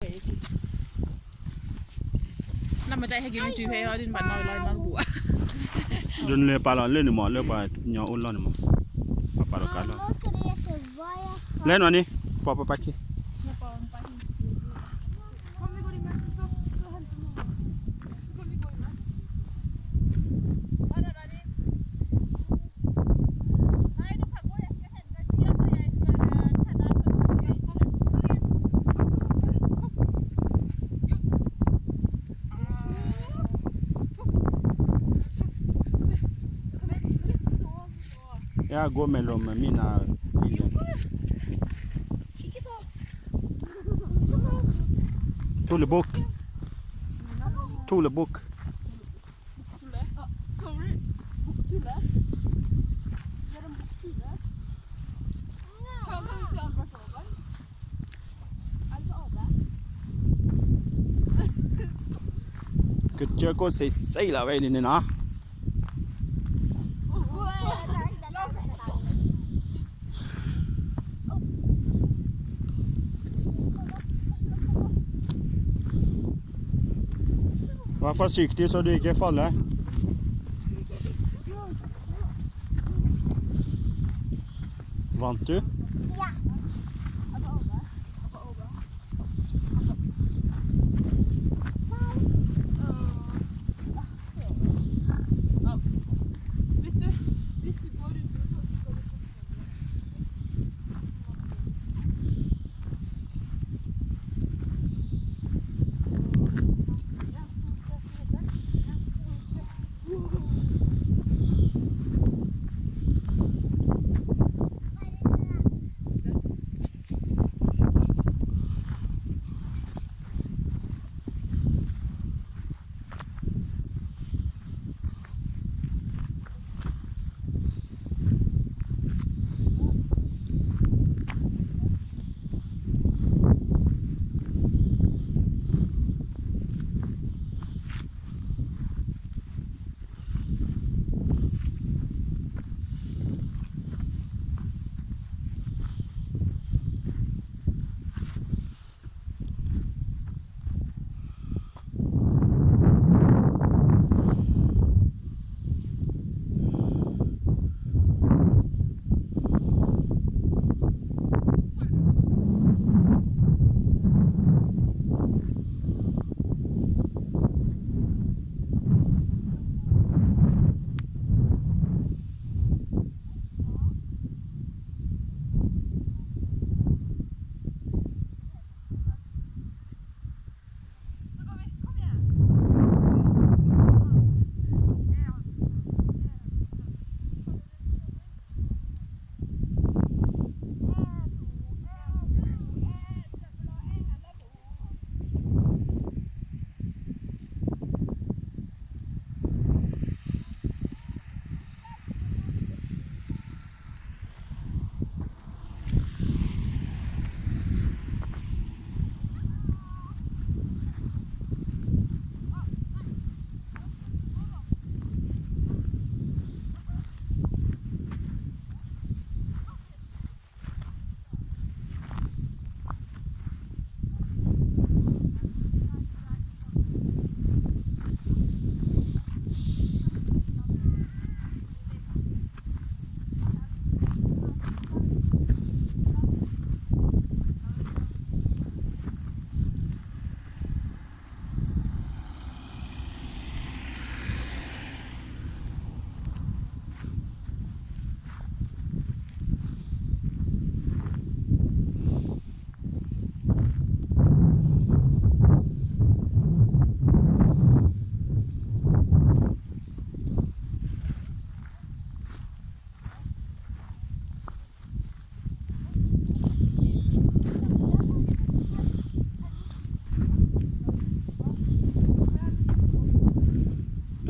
နမတဟဲက့ၤမ့ၢ်တုၤဖဲအံၤ ဒ်နဘၣ်နီၣ်လီၤနီတဘူၣ်ဘၣ်. ဒ်နလဲၤပာ်လီၤလၢန့ၣ်မး လၢပှၤကညီအိၣ်လီၢ်န့ၣ်မး, ပှၤပာ်လီၤကါလီၤ. လဲၤနီၤန့ၣ်, ပှၤပပာ်က့ၤ. Ya go me lo me mina. Tule bok. Tule bok. Kecek ko sesei lah weh ini ni nah. Wa forsiktig så du ikke faller. Vant du? Ja.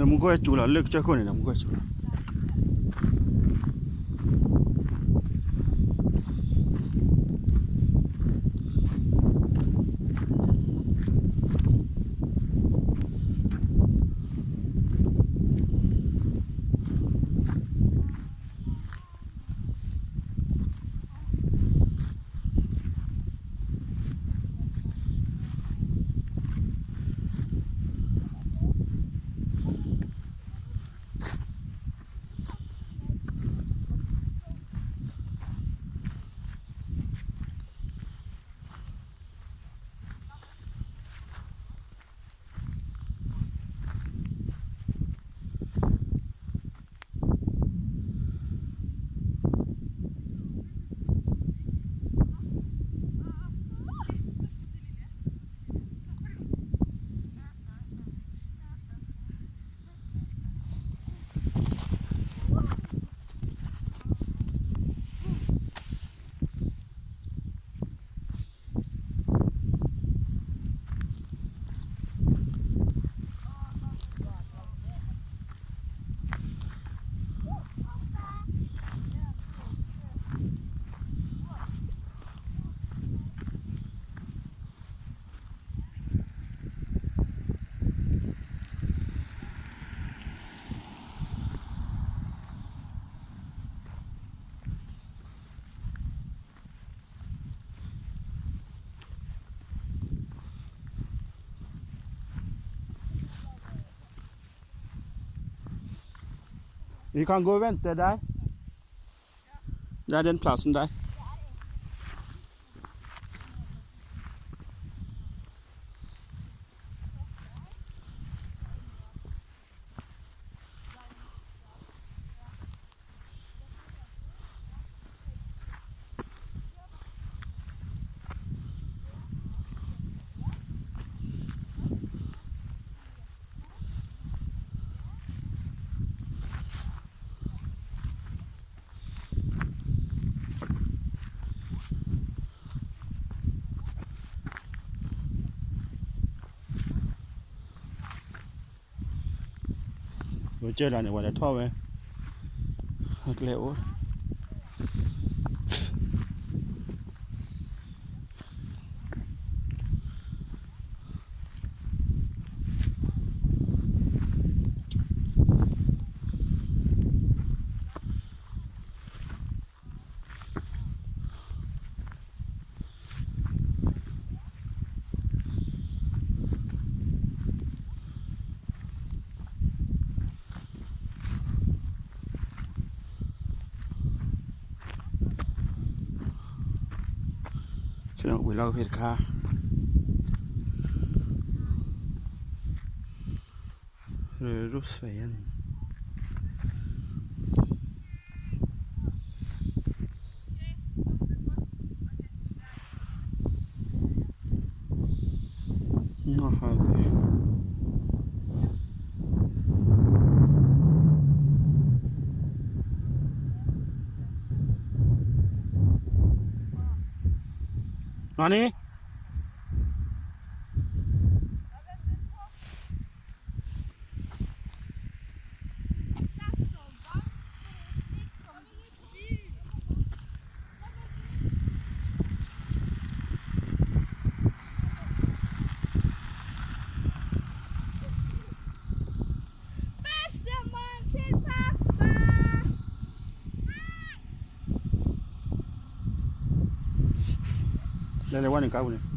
Nà mù gø ê cù lò lê kjơ k'o nè, nà mù gø ê cù lò. You can go vänta där. Där är en plats där. Wဲကၢၢ်လၢန့ၣ် ဝဲဒၣ်ထီၣ်ဝဲ အကျဲအိၣ် ဝံၤလီၤကဖဲတခါ ရူးစဖဲယၢ် နန့ၣ် လဲၤလဲၤဝဲန့ၣ်ကါပူၤန့ၣ်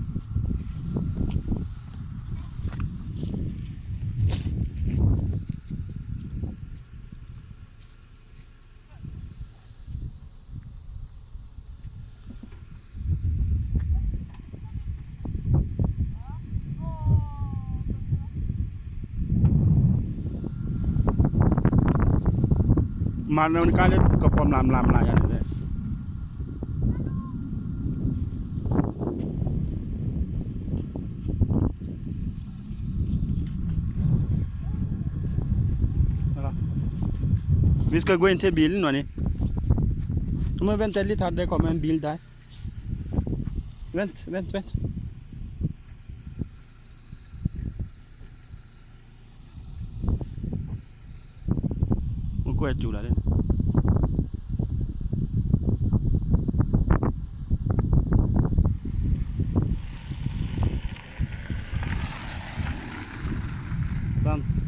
မၤနကါလၢကပီၤမျးမျးမျးယၤန့ၣ်လဲၣ် Hvis skal gå inn til bilen nå, Annie. Du må vente litt her, det kommer en bil der. Vent, vent, vent. Mă cu aia ciula, le. Sam.